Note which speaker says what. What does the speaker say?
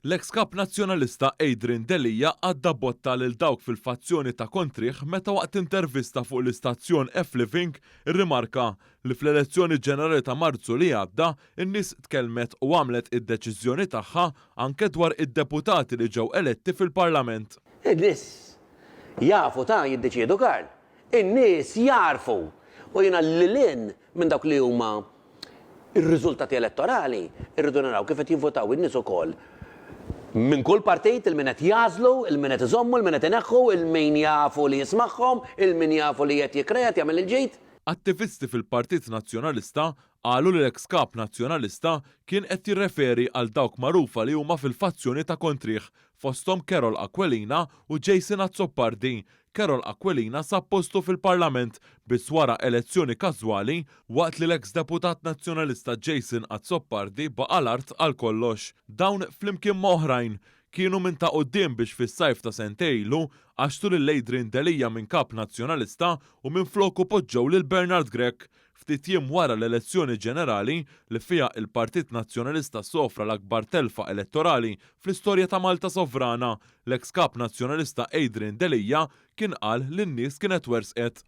Speaker 1: L-eks Kap Nazzjonalista Adrian Delia għadda botta lil dawk fil-fazzjoni ta' kontrih meta waqt intervista fuq l-istazzjon F-Living irrimarka li fl-elezzjoni ġenerali ta' Marzu li għadda n-nies tkellmet u għamlet id-deċiżjoni tagħha anke dwar id-deputati li ġew eletti fil-Parlament.
Speaker 2: In-nies jafu ta' jiddeċiedu Karl. In-nies jagħrfu! U jiena lil hinn minn dawk li huma r-riżultati elettorali, irridu naraw kif qed jivvutaw in-nies ukoll minn kull partit, il min qed jagħżlu, il min qed iżommu, il min qed ineħħu, il min jafu li jismagħhom, il min jafu li qed jikkrea, qed jagħmel il-ġid.
Speaker 1: Attivisti fil-Partit Nazzjonalista qalu li l-eks Kap Nazzjonalista kien qed jirreferi għal dawk magħrufa li huma fil-fazzjoni ta' kontrih, fosthom Carol Aquilina u Jason Azzopardi. Carol Aquilina sab postu fil-Parlament biss wara elezzjoni każwali waqt li l-eks Deputat Nazzjonalista Jason Azzopardi baqa' l-art għal kollox. Dawn flimkien ma' oħrajn kienu minn ta' quddiem biex fis-sajf ta' sentejn ilu għaxxtu lil Adrian Delia minn Kap Nazzjonalista u minfloku poġġew lil Bernard Grech Ftit jiem wara l-elezzjoni ġenerali li fiha il-Partit Nazzjonalista sofra l-akbar telfa elettorali fl-istorja ta' Malta sovrana, l-eks Kap Nazzjonalista Adrian Delia kien qal li n-nies kienet wersqet.